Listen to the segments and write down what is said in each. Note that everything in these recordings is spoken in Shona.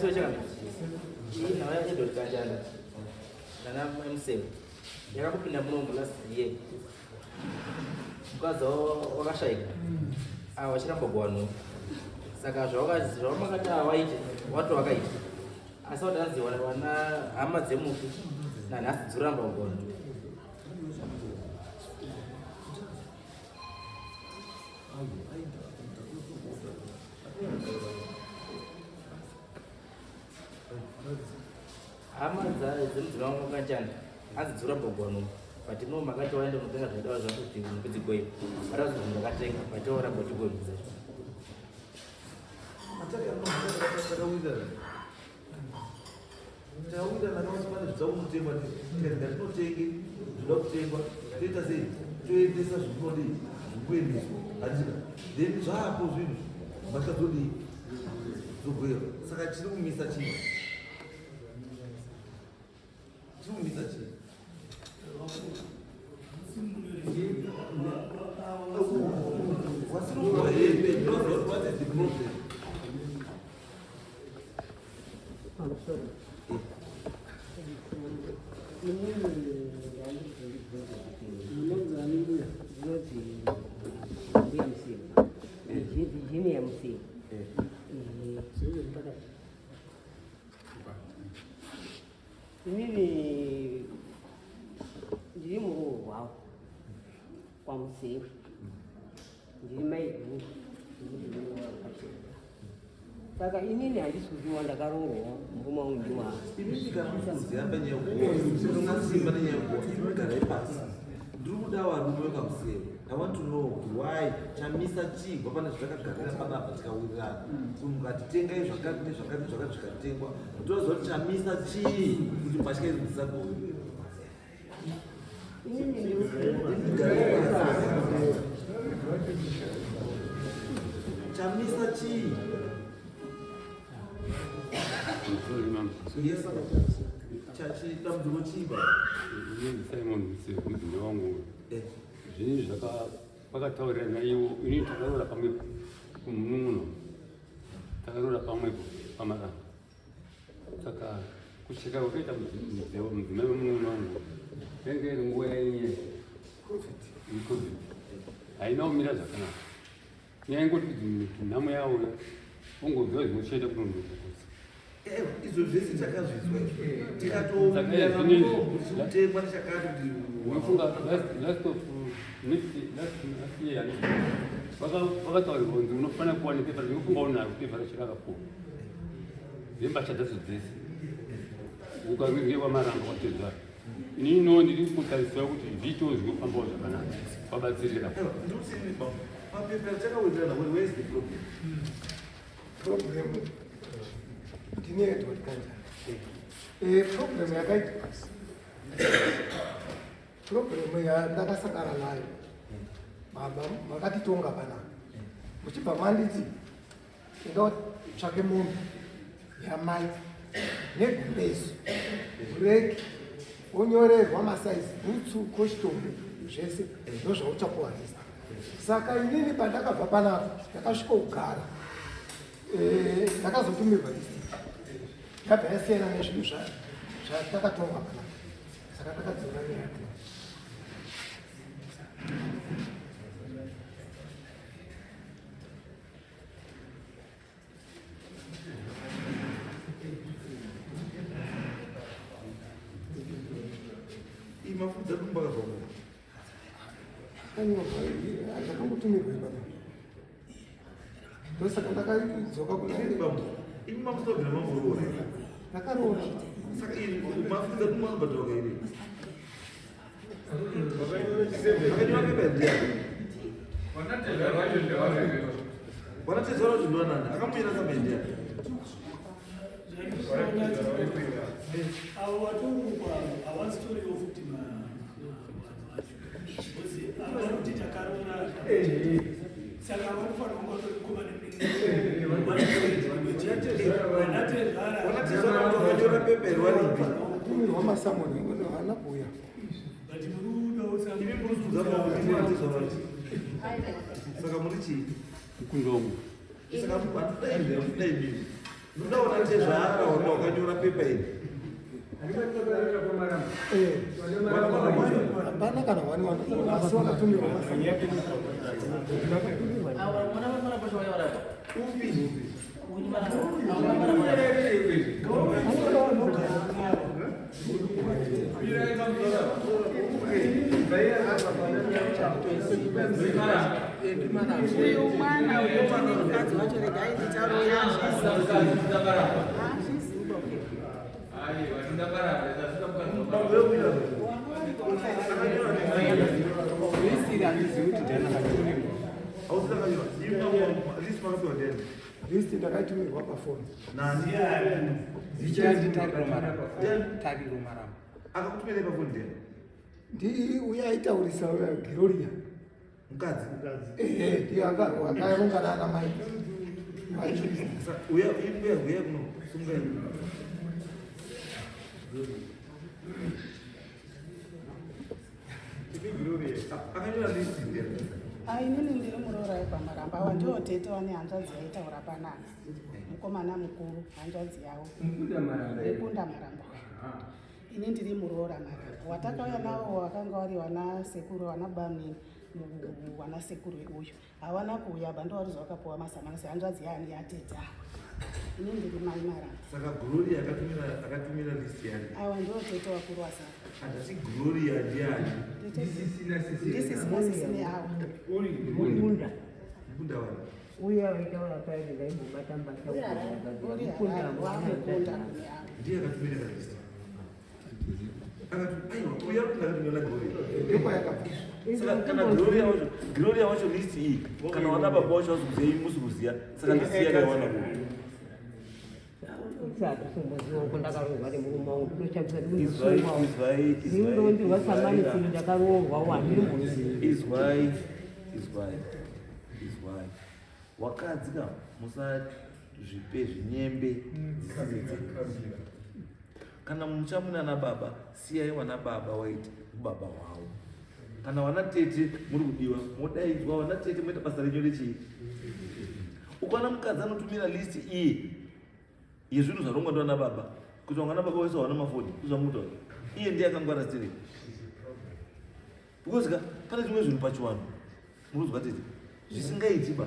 Pamusoro chakana. Iyi nhau yaEdward Kanjanda nana Museve yakakupinda muno last year. Mukadzi wavo wakashaika. Ava vachiramba kuwanhu. Saka zvawamakati awaite wato wakaita. Asi wadanzi wana hama dzemufi nanhasi dzoramba kugona. Hama dzemudzimai wangu kanjani hanzi dzura bhogwano but no makati waenda unotenga zvaidawa zvako kuti kudzigoi vatazi kuti ndakatenga but waramba uchigoi Tawira nakaona pane zvidza kunotengwa tikati ngatinotenge zvinoda kutengwa toita sei toendesa zvinodii zvikuendeswa handika then zvaapo zvinhu mbatya dzodii dzogwera saka chiri kumisa chii chiri kumisa chii wasiri kuwa hembe what is the problem? Inini ndiri muroorwa kwaMusewe, ndiri maiguru. Saka inini handisi kuziwa ndakaroorwa murume wangu ndiwa. Inini kana mukuziva panyaya yekuona simba nenyaya yekuona imi garai pasi. Ndiri kuda varume vekamusere. I want to know kuti why chamisa chii kubva pane zvatakagarira panapa tikawirirana. Kuti mukati tengai zvakati nezvakati zvakati zvikatengwa. Toziva kuti chamisa chii kuti mbatya idzi dzisagove. Chamisa chii? Yes. Dambudziko chii ba? Simon mudzimai wangu zvinhu zvaka vakataurirana iwo ini takaroora pamwepo kumunun'uno takaroora pamwepo pamaramba Saka kusvika kwakaita mudzimai wemunun'una wangu yange iri nguva yainyaya yecovid haina kumira zvakanaka nyaya ingoti kuti nhamo yauya ongoziva zvinochaita kunondokosa eh, izvo zvese takazvizwa tikatoutengwa nechakati kuti unofunga last of next last last year vakataurirwa kunzi unofanira kuwa nepepa ndinofunga unaro pepa racho rakapuwa Dzembatya dzacho dzese ukange kwamaramba kwatezvara ininiwo ndiri kutarisira kuti zviitewo zvinofambawo zvakanaka vabatsirira Problem ndine Edward Kanjani. Eh, problem yakaitika. Problem yandakasangana nayo baba makatitonga panapa muchibva manditi Ndotsvake mombe yamai negumbezo breki wonyorerwa masaizi bhutsu koshitomu zvese ndozvauchapuwa list saka inini pandakabva panapa ndakasvika kugara eh, ndakazotumirwa list yabva yasiyana nezvinhu zvatakatonga panapa saka takadzora nyaya. Mafudza dumba kabva Ndakangotumirwa ipapo. Ndosaka ndakadzoka kuna Imi bambo. Imi makusabira mamboroora. Ndakaroora. Saka iri mafudza dumba anobhadharwa kairi. Akanyora pepa ndiani? Vanatezvara vacho ndivanani? Akamunyora tsamba ndiani? Avo vatorukwa havasitoriwo futi vanoti takaroora saka vanofanira kunge vatori mukoma nevanatezvara vakanyora pepa iri varipi? Tumirwa masamoni haana kuuya. Imi muri kuudza kuti vanatezvara vacho. Saka muri chii? Mukunda wangu. Saka hatidai mimi. Ndodaona tezvara wanga wakanyora pepa iri. Hapana kana wani wani asi wakatumirwa masamoni. Uyu mwana uyu tine mukadzi wacho, regai nditaure hazvizivi. Hausina kanyora. Ivi list makapiwa ndiani? List ndakaitumirwa pafoni. Nani? Tariro Maramba. Tariro Maramba. Akakutumira pafoni ndiani? Ndi uya aitaurisa uya Giroria. Mukadzi. Ehe, ndiye akaronga naana mai. Uya uya uya kuno. Sungai. Akanyora list ndiani? Inini ndiri muroora wekwaMaramba. Awa ndiwo tete wane hanzvadzi yaitaura panapa, mukomana mukuru, hanzvadzi yavo. Mukunda Maramba. Mukunda Maramba. Ini ndiri muroora Maramba. Watakauya navo wakanga vari wana sekuru, wana bamnini, wana sekuru uyu hawana kuuya ba, ndo wakapuwa masamanisi, hanzvadzi yaani yatete ava. Ini ndiri mai Maramba. Saka Gloria akatumira list yani. Awa ndiwo tete wakuru wasara. Handati Gloria ndiani? Ndisisina sisine awa. Mukunda. Mukunda wani. Uya waitaura paya ndaimbobata mbasha. Uri Mukunda. wamukunda kune awa. Ndiye akatumira list. Akati aiwa uya kuti ndakatumira na Gloria. Ndokwayakabva. Saka kana Gloria wacho list iyi kana wana baba wacho vazokuziya imi musi kuziya, saka list yakaiwana kupi? Sati ndakaroorwa nemurume wangu, ndochabisa. Izwai, izwai, izwai. Ndinondirwa samanisi, ndakaroorwa wandiri. Izwai, izwai, izwai. Wakadzi ka, musazvipe zvinyembe dzisiri dzenyu. Kana muchamuna baba, siyai wana baba waite ubaba hwavo. Kana wana tete muri kudiwa, modaidzwa wana tete, moita basa renyu rechii. Ukaona mukadzi anotumira list iyi yezvinhu zvarongwa ndivana baba, kuti wangana baba wese wana mafoni kuzvamutaura, iye ndiye akangwara stereki, because ka pane zvimwe zvinhu pachiwanhu, munozwa tete, zvisingaiti ba.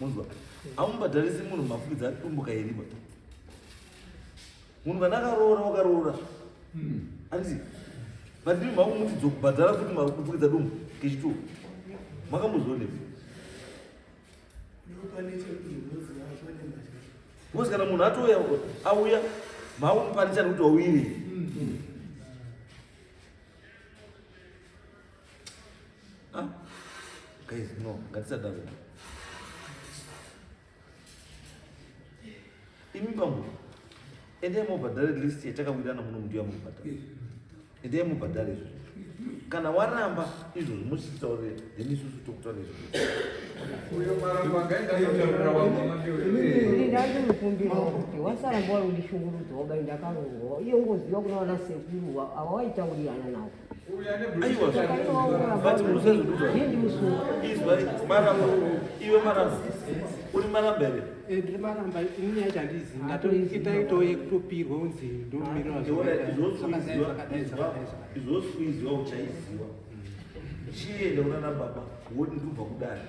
Munzwa, hamubhadharisi munhu mafukidzi adumbuka iriba. Munhu kana akaroora, wakaroora, handiti? But ndimi makumuti dzokubhadhara futi mafukidza dumbu kechituwo, makambozvionepi? Ndopane chekuti unoziva pane mbatya. Because kana munhu atouya, auya, maumupanichani kuti wauirei. Ah, guys, no, ngatisadaro. Imi bambo, endai mubhadhare list yatakawirana muno. Mundi yamubhadhara, endai mubhadhare izvozvo. Kana waramba izvozvo, muchitaurira, then isusu tokutaura izvozvo. Uyo Maramba ngaenda kutaurira wamama. Ini ndandinokumbirawo kuti wasaramba wari kundishungurudza wabai, ndakaroorwa, iye ungoziva kuna vana sekuru ava waitaurirana navo. Aiwa, but musazvikudzwa. Ndiusunga. Izwai Maramba, iwe Maramba, uri Maramba here? Ndiri Maramba, inini yacho handizivi. Ndatoitaitoye kutopirwa unzi ndomirira. Iona, izvozvo uchaiziwa. Chienda unana baba woti ndobva kudare,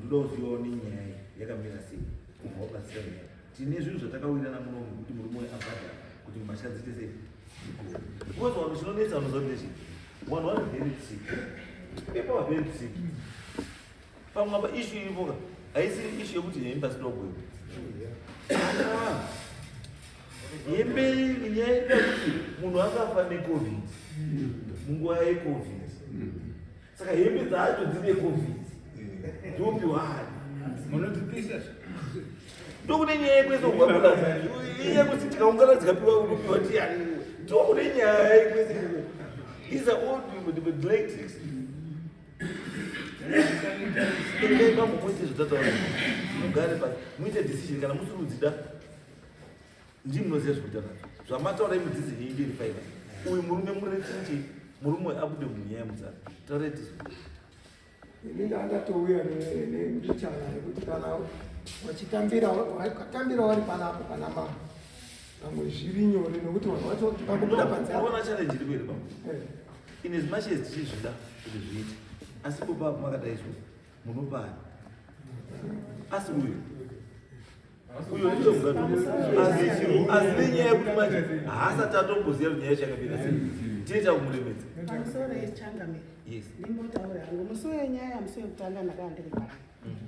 ndoda kuzivawo nenyaya yakamira sei. Kubva wabatsira nyaya, tine zvinhu zvatakawirirana munomu kuti murume uyu abhadhara kuti mbatya dziite sei, dzigove. Because vanhu, chinonetsa vanhu zvakuti ndechii, vanhu vari very tricky, people are very tricky. Pamwe apa issue iripoka haisiri issue yekuti hembe asina kugweva. Hembe, nyaya ida kuti munhu akafa neCOVID, munguva yeCOVID, saka hembe dzacho dzine COVID dzopiwa ani? Munotipisa. Ndokune nyaya yekwese kugwabula iye kuti tikaungana dzikapiwa, unopiwa tiani? Ndokune nyaya yekwese. These are all the black tricks. Endai bambo, muite zvatataura, mugare pasi, muite decision. Kana musiri kudzida, ndii munoziva zvekuita nazvo zvamataura. Imi decision iyi ndiri faiva. Uyu murume muretsinji, murume uyu abude munyaya mudzana, taurai tizvo. Ini ndandatouya nembichana yekuti kana Vachitambira, vakatambira vari panapo pana mambo, pamwe zviri nyore nokuti vanhu vacho vangobuda panze apa. Ona challenge iri kueri baba. In as much as tichizvida kuti zviite, asi popapo makadaizwa munopani, asi uyu ndiyo mukadzi, asi nenyaya yekuti manje haasati atomboziva kuti nyaya yacho yakamira sei, tinoita kumuremedza. Pamusoro yechangamire. Yes. Ndimbotaura hangu musi wenyaya, musi wekutanga ndakanga ndiri pano.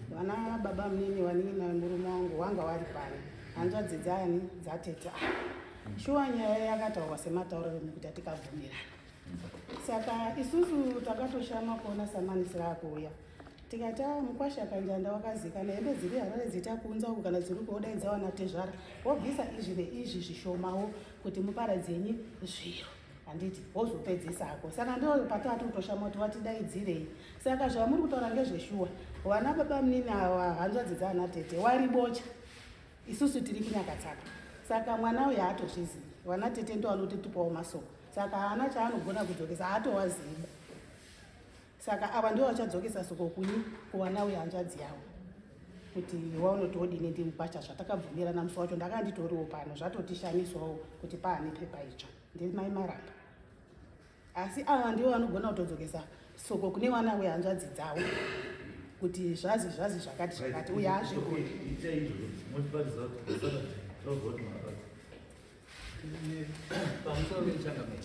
Vana baba munini, vanin'ina vemurume wangu wanga wari pano, hanzvadzi dzani dzatete. Ah, shuwa nyaya yakataurwa sematauriro mukuti tikabvumirana. Saka isusu takatoshama kuona samanisi raakuuya, tikati, "Ah, mukwasha Kanjanda wakazikana, hembe dziri Harare dziita kuunza uku kana dziri kuodaidza wana tezvara, wobvisa izvi neizvi zvishomawo kuti muparadzenyi zviro, handiti wozopedzisako." Saka ndo patati kutoshama kuti watidaidzirei. Saka zvamuri kutaura ngezveshuwa, vana baba munini ava, hanzvadzi dzaana tete waribocha, isusu tiri kuNyakatsaka. Saka mwana uyu haatozvizivi, vana tete ndo vanotitipawo masoko, saka haana chaanogona kudzokesa, haatowazivi. Saka ava ndo vachadzokesa soko kunyi kuvana uyu hanzvadzi yavo kuti waunoti wodini. Ndimupacha zvatakabvumirana musi wacho, ndakanga nditoriwo pano, zvatotishamiswawo kuti paane pepa itsva. Ndimai Maramba, asi ava ndivo vanogona kutodzokesa soko kune vana wehanzvadzi dzavo kuti zvazi zvazi zvakati zvakati, uye hazvigoni. Itai izvozvo, motibatidza kuti Saturday tozwa kuti makabatsa. Pamusoro pechangamire,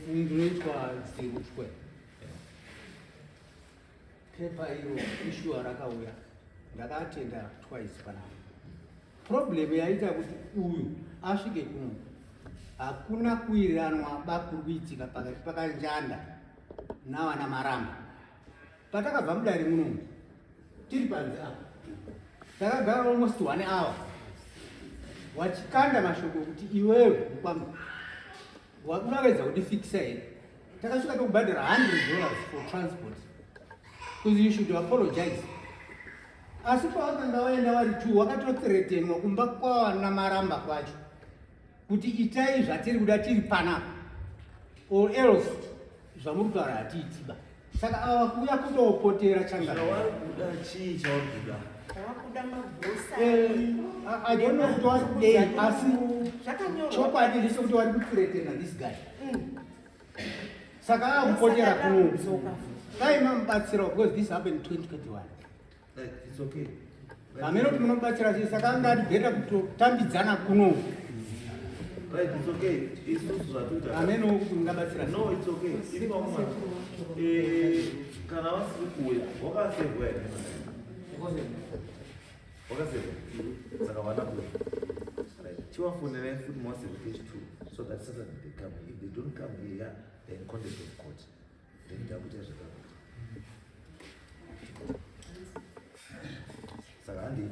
ndinoitwa Dzirutwe. Pepa iro ishuwa rakauya, ndakatenda twice panapa. Problem yaita kuti uyu asvike kuno, hakuna kuwirirana bakuri kuitika pakati paKanjanda navana Maramba. Patakabva mudare munomu tiri panze apa, takagara almost one hour wachikanda mashoko kuti iwewe mukwamba unawedza kundifikisa here. Takasvika tokubhadhara $100 for transport because you should apologize. Asi pawakanga waenda wari two, wakatothreatenwa kumba kwawana Maramba kwacho kuti itai zvatiri kuda tiri panapa or else zvamuri kutaura hatiitiba. Saka ava kuuya kutopotera changa. Zvavari kuda chii? Chavari kuda? Vakuda magrosa. I don't know kuti vari kudei, asi Zvakanyorwa. chokwadi ndechekuti vari kuthreatena this guy, saka akupotera kuno. Kudzoka. Dai mamubatsirawo because this happened 2021. Like, it's okay. Hameno kuti munomubatsira sei, saka anga ati better kutotambidzana kuno. Right, it's okay. Isusu zvatoita. Hameno kuti mungabatsira sei. No, it's okay. Ipapo kana vasiri kuuya, wakasevhwa here? Wakasevhwa, saka vana kuuya. Right, chivafonerai futi mawasevhe page two so that Saturday they come. If they don't come here, they're in contempt of court, then takuita zvakakuita. Saka handi.